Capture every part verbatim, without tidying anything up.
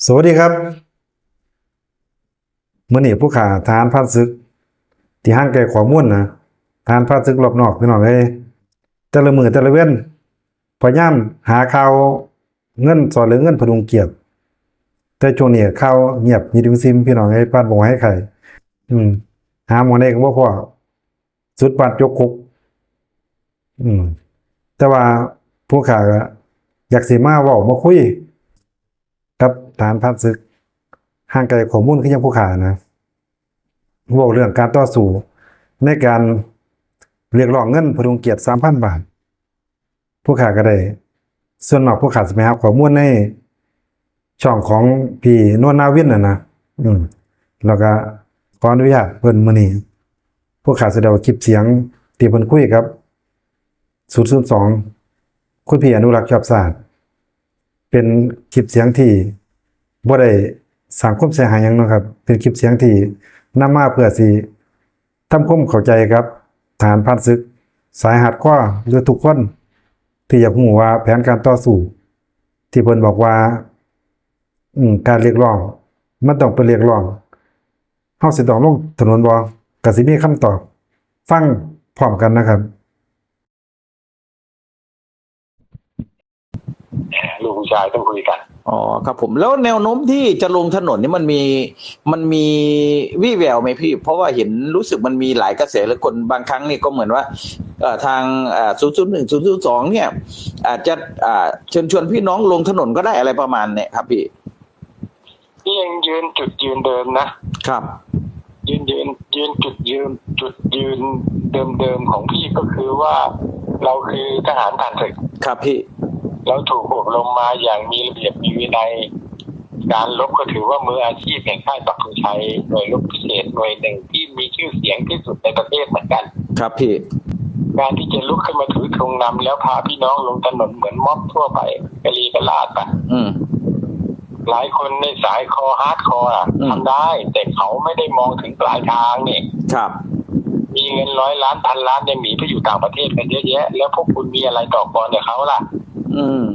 สวัสดีครับ มื้อนี้ผู้ข้าทหารพรานศึก ที่ห่างไกลข้อมูลนะ ทหารพรานศึกรอบนอกพี่น้องเอ้ย แต่ละมื้อแต่ละเว็น พยายามหาข่าวเงินซ่อยเหลือเงินพดุงเกียรติ แต่ช่วงนี้ข่าวเงียบมีดิมซิมพี่น้องเอ้ย ปานบ่งให้ไข่ อืม หาหม่องใดก็บ่พ้อ สุดปานจกคุก อืม แต่ว่าผู้ข้าก็อยากสิมาเว้ามาคุยกับทหารพรานศึก ห่างไกลข้อมูลคือยังผู้ข้านะ เว้าเรื่องการต่อสู้ในการเรียกร้องเงินพดุงเกียรติสามพันบาท ผู้ข้าก็ได้ ส่วนมากผู้ข้าสิไปหาข้อมูลในช่องของพี่นวลนาวินน่ะนะ อืม แล้วก็ขออนุญาตเพิ่นมื้อนี้ ผู้ข้าสิได้เอาคลิปเสียงที่เพิ่นคุยกับ ศูนย์ศูนย์สอง คุณพี่อนุรักษ์ชอบชาติ เป็นคลิปเสียงที่บ่ได้สร้างความเสียหายหยังเนาะครับ เป็นคลิปเสียงที่นำมาเพื่อสิทำความเข้าใจกับทหารพรานศึก สายฮาร์ดคอร์หรือทุกคนที่อยากรู้ว่าแผนการต่อสู้ที่เพิ่นบอกว่า อืม การเรียกร้อง มันต้องเป็นเรียกร้อง เฮาสิต้องลงถนนบ่ ก็สิมีคำตอบ ฟังพร้อมกันนะครับ ลูกผู้ชายต้องคุยกัน อ๋อครับผม แล้วแนวโน้มที่จะลงถนนนี่มันมีมันมีวี่แววไหมพี่ เพราะว่าเห็นรู้สึกมันมีหลายกระแสเหลือเกิน บางครั้งนี่ก็เหมือนว่าเอ่อทางอ่าศูนย์ศูนย์หนึ่งศูนย์ศูนย์สองเนี่ย อาจจะอ่าเชิญชวนพี่น้องลงถนนก็ได้อะไรประมาณเนี่ยครับพี่ ที่ยังยืนจุดยืนเดิมนะ ครับ ยืนยืนยืนจุดยืนจุดยืนเดิมๆของพี่ก็คือว่า เราคือทหารผ่านศึก ครับพี่ เราถูกอบรมมาอย่างมีระเบียบมีวินัย การรบก็ถือว่ามืออาชีพแห่งค่ายปักธงชัย หน่วยรบพิเศษหน่วยหนึ่งที่มีชื่อเสียงที่สุดในประเทศเหมือนกัน ครับพี่ การที่จะลุกขึ้นมาถือธงนำแล้วพาพี่น้องลงถนนเหมือนม็อบทั่วไปกะลีกะลาดไป อืม หลายคนในสายคอฮาร์ดคอร์อะ อืม ทำได้ แต่เขาไม่ได้มองถึงปลายทางเนี่ย ครับ มีเงินร้อยล้านพันล้านยังหนีไปอยู่ต่างประเทศกันเยอะแยะ แล้วพวกคุณมีอะไรต่อกรกับเขาล่ะ อืม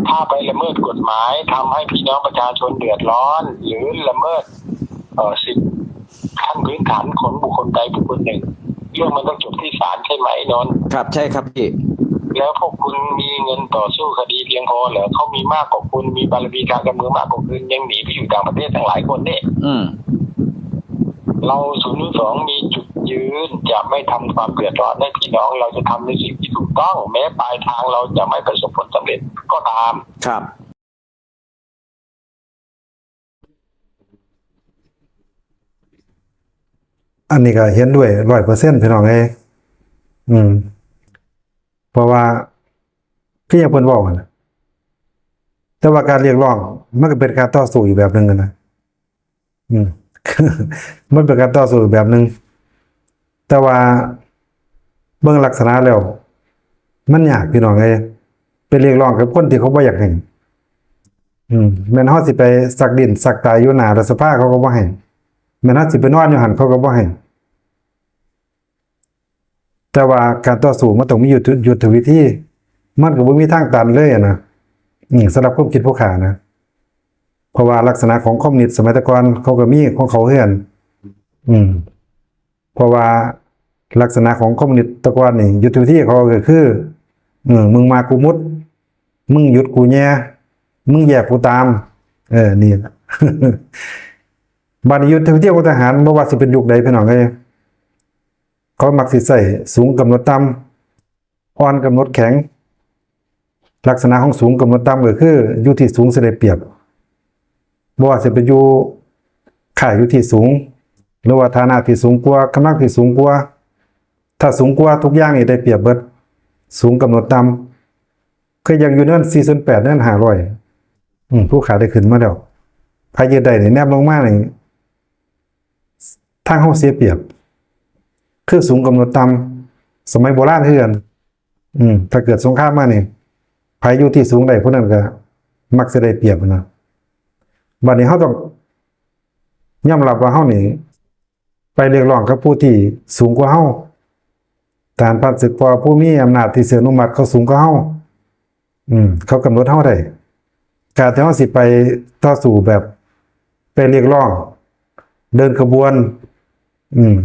ถ้าไปละเมิดกฎหมายทำให้พี่น้องประชาชนเดือดร้อน หรือละเมิดเอ่อสิทธิขั้นพื้นฐานของบุคคลใดบุคคลหนึ่ง เรื่องมันต้องจบที่ศาลใช่ไหมนนท์ ครับใช่ครับพี่ แล้วพวกคุณมีเงินต่อสู้คดีเพียงพอเหรอเขามีมากกว่าคุณมีบารมีทางการเมืองมากกว่าคุณยังหนีไปอยู่ต่างประเทศทั้งหลายคนเนี่ย อืม เราศูนย์ศูนย์สองมีจุดยืนจะไม่ทำความเดือดร้อนให้พี่น้องเราจะทำในสิ่งที่ถูกต้อง แม้ปลายทางเราจะไม่ประสบผลสำเร็จก็ตาม ครับ อันนี้ก็เห็นด้วยร้อยเปอร์เซ็นต์พี่น้องเอ้ย อืม เพราะว่าคือยังเพิ่นเว้าหั่นน่ะ แต่ว่าการเรียกร้องมันก็เป็นการต่อสู้อีกแบบหนึ่งหั่นนะ อืม มันเป็นการต่อสู้อีกแบบหนึ่ง แต่ว่าเบิ่งลักษณะแล้ว มันยากพี่น้องเอ้ย ไปเรียกร้องกับคนที่เขาบ่อยากให้ อืม แม่นเฮาสิไปสักดิ้นสักตายอยู่หน้ารัฐสภาเขาก็บ่ให้ แม่นเฮาสิไปนอนอยู่หั่นเขาก็บ่ให้ แต่ว่าการต่อสู้มันต้องมียุทธยุทธวิธี มันก็บ่มีทางตันเลยอะนะ อืม สำหรับความคิดผู้ข้านะ เพราะว่าลักษณะของคอมมิวนิสต์สมัยแต่ก่อนเขาก็มีของเขาคือกัน อืม เพราะว่าลักษณะของคอมมิวนิสต์แต่ก่อนนี่ยุทธวิธีเขาก็คือ อืม มึงมากูมุด มึงหยุดกูแย่ มึงแยกกูตาม เออ นี่ล่ะ บัดนี้ยุทธวิธีของทหารบ่ว่าสิเป็นยุคใดพี่น้องเอ้ย เขามักสิใช้สูงกำหนดต่ำ อ่อนกำหนดแข็ง ลักษณะของสูงกำหนดต่ำก็คืออยู่ที่สูงสิได้เปรียบ บ่ว่าสิไปอยู่ค่ายอยู่ที่สูง หรือว่าฐานะที่สูงกว่ากำลังที่สูงกว่า ถ้าสูงกว่าทุกอย่างนี่ได้เปรียบเบิด สูงกำหนดต่ำ คือยังอยู่ในนั้นสี่ศูนย์แปด ในนั้นห้าร้อย อืม ผู้ข้าได้ขึ้นมาแล้ว ไผยืนได้นี่แนบลงมานี่ ทางเฮาเสียเปรียบ คือสูงกำหนดต่ำ สมัยโบราณคือกัน อืม ถ้าเกิดสงครามมานี่ ไผอยู่ที่สูงได้ผู้นั้นก็มักสิได้เปรียบนะ บัดนี้เฮาต้องยอมรับว่าเฮานี่ ไปเรียกร้องกับผู้ที่สูงกว่าเฮา ทหารพรานศึก เพราะว่าผู้มีอำนาจที่สิอนุมัติเขาสูงกว่าเฮา อืม เขากำหนดเฮาได้ การที่เราสิไปต่อสู้แบบไปเรียกร้อง เดินขบวน อืม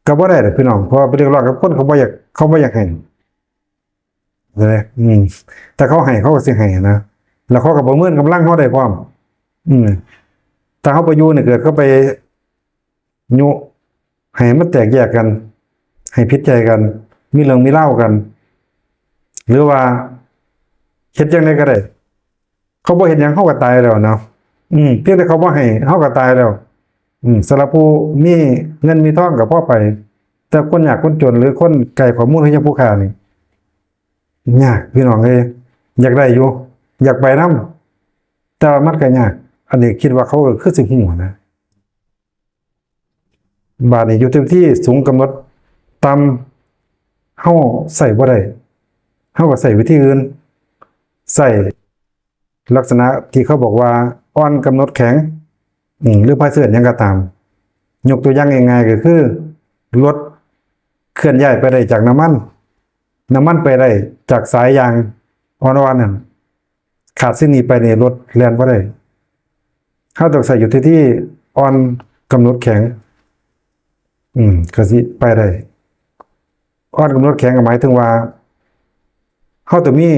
ก็บ่ได้ดอกพี่น้อง เพราะว่าไปเรียกร้องกับคนเขาบ่อยาก เขาบ่อยากให้ เห็นไหม อืม แต่เขาให้เขาก็สิให้นะ แล้วเขาก็ประเมินกำลังเขาได้พร้อม อืม ถ้าเขาไปอยู่เนี่ย เกิดเขาไปยุให้มันแตกแยกกัน ให้ผิดใจกัน มีเรื่องมีเล่าวกัน หรือว่าเฮ็ดจังไดก็ได้ เขาบ่เฮ็ดหยังเขาก็ตายแล้วเนาะ อืม เพียงแต่เขาบ่ให้เขาก็ตายแล้ว อืม สำหรับผู้มีเงินมีทองก็พอไป แต่คนยากคนจนหรือคนไกลข้อมูลคือยังผู้ข้านี่ ยากพี่น้องเอ้ย อยากได้อยู่ อยากไปนำ แต่ว่ามันก็ยาก อันนี้คิดว่าเขาก็คือสิฮู้นะ บาดนี้อยู่ที่สูงกำหนดต่ำ เฮาใช้บ่ได้ เฮาก็ใช้วิธีอื่น ใช้ลักษณะที่เขาบอกว่าอ่อนกำหนดแข็ง อืม หรือไผสิเอิ้นหยังก็ตาม ยกตัวอย่างง่ายๆก็คือ รถเคลื่อนย้ายไปได้จากน้ำมัน น้ำมันไปได้จากสายยางอ่อนๆนั่น ขาดสิ่งนี้ไปนี่รถแล่นบ่ได้ เฮาต้องใช้อยู่ที่ที่อ่อนกำหนดแข็ง อืม ก็สิไปได้ อ่อนกำหนดแข็งก็หมายถึงว่า เฮาต้องมี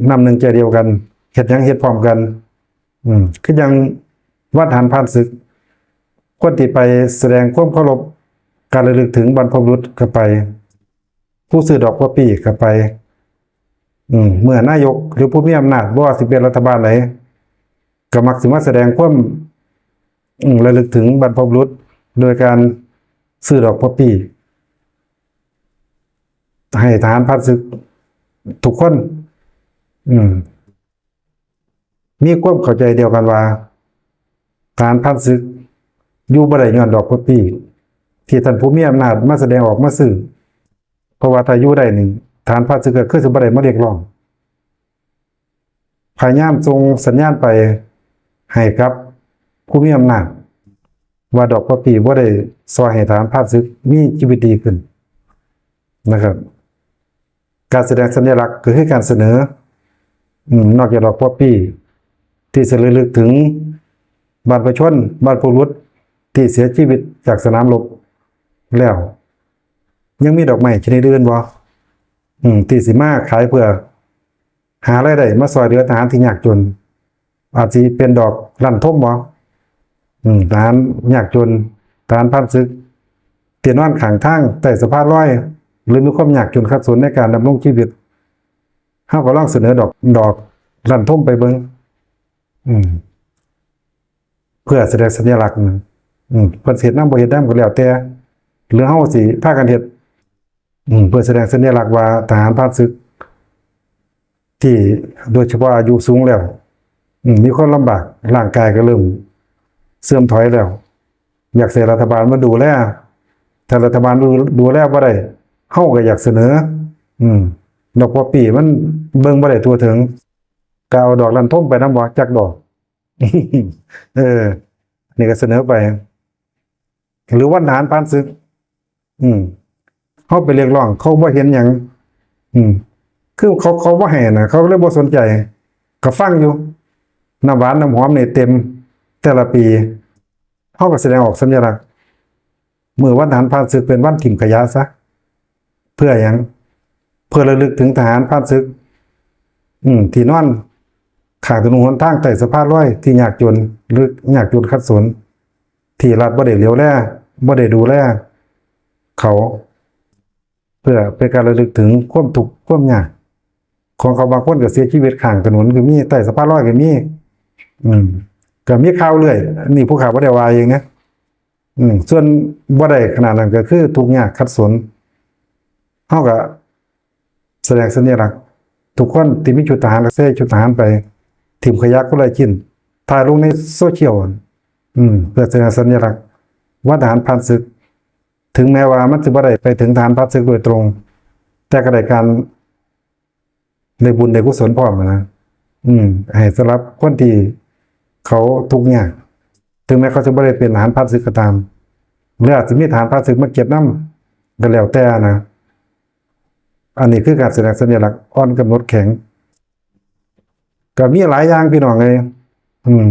น้ำหนึ่งใจเดียวกัน เฮ็ดหยังเฮ็ดพร้อมกัน อืม คือจั่งวันทหารผ่านศึก คนที่ไปแสดงความเคารพ การระลึกถึงบรรพบุรุษก็ไป ผู้ซื้อดอกป๊อปปี้ก็ไป อืม เมื่อนายกหรือผู้มีอำนาจ บ่ว่าสิเป็นรัฐบาลใด ก็มักสิมาแสดงความ อืม ระลึกถึงบรรพบุรุษ โดยการซื้อดอกป๊อปปี้ ให้ทหารผ่านศึกทุกคน อืม มีความเข้าใจเดียวกันว่า ทหารผ่านศึกอยู่บ่ได้ย้อนดอกป๊อปปี้ ที่ท่านผู้มีอำนาจมาแสดงออกมาซื้อ เพราะว่าถ้าอยู่ได้นี่ ทหารผ่านศึกก็คือสิบ่ได้มาเรียกร้อง พยายามส่งสัญญาณไปให้กับผู้มีอำนาจ ว่าดอกป๊อปปี้บ่ได้ซอยให้ทหารผ่านศึกมีชีวิตดีขึ้นนะครับ การแสดงสัญลักษณ์ก็คือการเสนอ อืม นอกจากดอกป๊อปปี้ที่สิระลึกถึงบรรพชน บรรพบุรุษที่เสียชีวิตจากสนามรบแล้ว ยังมีดอกไม้ชนิดอื่นบ่ อืม ที่สิมาขายเพื่อหารายได้มาซอยเหลือทหารที่ยากจน อาจสิเป็นดอกลั่นทมบ่ อืม ทหารยากจน ทหารผ่านศึก ที่นอนข้างทางใต้สะพานลอย หรือมีความยากจนขัดสนในการดำรงชีวิต เฮาก็ลองเสนอดอก ดอกลั่นทมไปเบิ่ง อืม เพื่อแสดงสัญลักษณ์นะ อืม เพิ่นสิเฮ็ดนำบ่เฮ็ดนำก็แล้วแต่ หรือเฮาสิพากันเฮ็ด อืม เพื่อแสดงสัญลักษณ์ว่าทหารผ่านศึก ที่โดยเฉพาะอายุสูงแล้ว อืม มีความลำบาก ร่างกายก็เริ่มเสื่อมถอยแล้ว อยากให้รัฐบาลมาดูแล ถ้ารัฐบาลดู ดูแลบ่ได้ เฮาก็อยากเสนอ อืม ดอกป๊อปปี้มันเบิ่งบ่ได้ทั่วถึง ก็เอาดอกลั่นทมไปนำบ่ จักดอก เออ นี่ก็เสนอไป หรือวันทหารผ่านศึก อืม เฮาไปเรียกร้อง เขาบ่เห็นหยัง อืม คือเขา เขาบ่ให้นะ เขาเลยบ่สนใจ ก็ฟังอยู่ น้ำหวานน้ำหอมนี่เต็ม แต่ละปี เฮาก็แสดงออกสัญลักษณ์ มื้อวันทหารผ่านศึกเป็นวันถิ่มขยะซะ เพื่อหยัง เพื่อระลึกถึงทหารผ่านศึก อืม ที่นอนข้างถนนหนทางใต้สะพานลอย ที่ยากจน หรือยากจนขัดสน ที่รัฐบ่ได้เหลียวแล บ่ได้ดูแลเขา เพื่อเป็นการระลึกถึงความทุกข์ความยากของเขา บางคนก็เสียชีวิตข้างถนนก็มี ใต้สะพานลอยก็มี อืม ก็มีข่าวเรื่อย นี่ผู้ข่าวบ่ได้ว่าเองนะ อืม ส่วนบ่ได้ขนาดนั้นก็คือทุกข์ยากขัดสน เฮาก็แสดงสัญลักษณ์ ทุกคนที่มีชุดทหารก็ใส่ชุดทหารไป ถิ่มขยะคนละชิ้น ถ่ายลงในโซเชียล อืม เพื่อแสดงสัญลักษณ์ว่าทหารผ่านศึก ถึงแม้ว่ามันสิบ่ได้ไปถึงทหารผ่านศึกโดยตรง แต่ก็ได้การ ได้บุญได้กุศลพร้อมนะ อืม ให้สำหรับคนที่เขาทุกข์ยาก ถึงแม้เขาจะบ่ได้เป็นทหารผ่านศึกก็ตาม หรืออาจจะมีทหารผ่านศึกมาเก็บนำ ก็แล้วแต่นะ อันนี้คือการแสดงสัญลักษณ์อ่อนกำหนดแข็ง ก็มีหลายอย่างพี่น้องเอ้ย อืม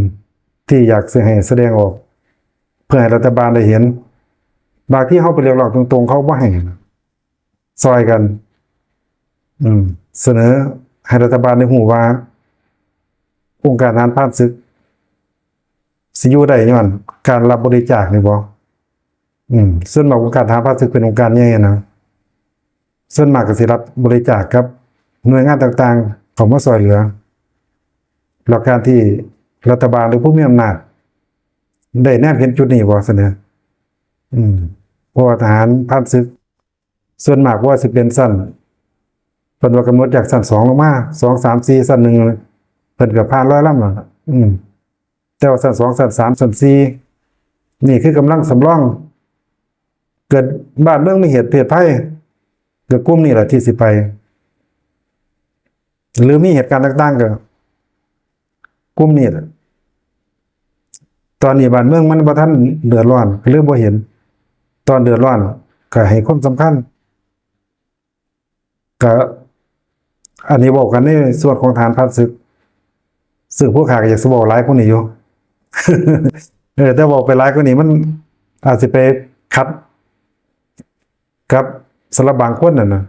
ที่อยากสิให้แสดงออก เพื่อให้รัฐบาลได้เห็น บางทีเฮาไปเรียกร้องตรงๆ เขาบ่ให้ ซอยกัน อืม เสนอให้รัฐบาลได้ฮู้ว่า องค์การทหารพรานศึก สิอยู่ได้ย้อนการรับบริจาคนี่บ่ อืม ส่วนมากองค์การทหารพรานศึกเป็นองค์การใหญ่นะ ส่วนมากก็สิรับบริจาคกับหน่วยงานต่างๆ เข้ามาซอยเหลือ แล้วการที่รัฐบาลหรือผู้มีอำนาจ ได้แนมเห็นจุดนี้บ่ เสนอ อืม เพราะว่าทหารพรานศึก ส่วนมากว่าสิเป็นชั้น เพิ่นว่ากำหนดจากชั้นสองลงมา สอง สาม สี่ ชั้นหนึ่ง เพิ่นก็ผ่านร้อยลำแล้วล่ะ อืม แต่ว่าชั้นสอง ชั้นสาม ชั้นสี่ นี่คือกำลังสำรอง เกิดบ้านเมืองมีเหตุเพศภัย ก็กลุ่มนี้แหละที่สิไป หรือมีเหตุการณ์ต่างๆ ก็กลุ่มนี้แหละ ตอนนี้บ้านเมืองมันบ่ทันเดือดร้อน ก็เลยบ่เห็น ตอนเดือดร้อน ก็ให้ความสำคัญ ก็ อันนี้เว้ากันในส่วนของทหารพรานศึก ซึ่งพวกข้าก็อยากสิเว้าหลายกว่านี้อยู่ เออ แต่เว้าไปหลายกว่านี้มันอาจสิไปขัดกับสำหรับบางคนน่ะนะ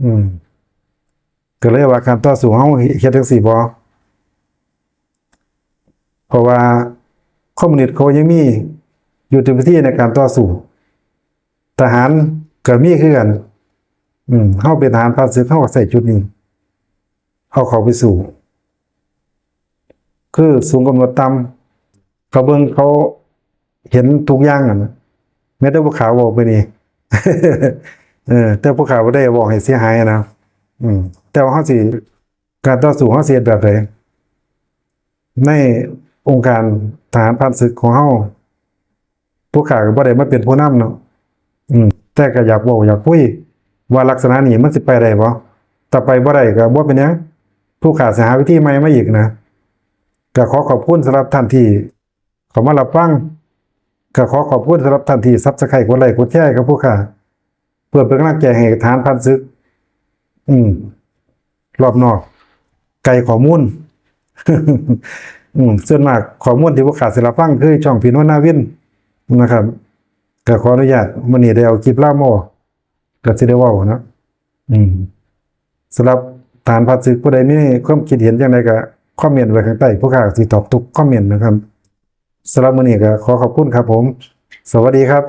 อืม ก็เลยว่าการต่อสู้เฮาเฮ็ดจั่งซี้บ่ เพราะว่าคอมมิวนิสต์เขายังมียุทธวิธีในการต่อสู้ ทหารก็มีคือกัน อืม เฮาเป็นทหารพรานศึก เฮาก็ใช้จุดนี้ เอาเข้าไปสู้ คือสูงกำหนดต่ำ เขาเบิ่งเขาเห็นทุกอย่างอะนะ แม้แต่พวกข้าเว้าไปนี่ เออ แต่พวกข้าบ่ได้เว้าให้เสียหายอะนะ อืม แต่ว่าเฮาสิ การต่อสู้เฮาสิเฮ็ดแบบใด ในองค์การทหารพรานศึกของเฮา พวกข้าก็บ่ได้มาเป็นผู้นำเนาะ อืม แต่ก็อยากเว้าอยากคุย ว่าลักษณะนี้มันสิไปได้บ่ ถ้าไปบ่ได้ก็บ่เป็นหยัง พวกข้าสิหาวิธีใหม่มาอีกนะ ก็ขอขอบคุณสำหรับท่านที่เข้ามารับฟัง ก็ขอขอบคุณสำหรับท่านที่ Subscribe กดไลค์กดแชร์กับพวกข้า เพื่อเป็นกำลังใจให้ทหารพรานศึก อืม รอบนอก ไกลข้อมูล อืม ส่วนมากข้อมูลที่พวกข้าสิรับฟังคือช่องพี่นวลนาวินนะครับ ก็ขออนุญาต มื้อนี้ได้เอาคลิปลาวมาออก ก็สิได้เว้านะ อืม สำหรับทหารพรานศึกผู้ใดมีความคิดเห็นจั่งใดก็คอมเมนต์ไว้ข้างใต้ พวกข้าสิตอบทุกคอมเมนต์นะครับ สำหรับมื้อนี้ก็ขอขอบคุณครับผม สวัสดีครับ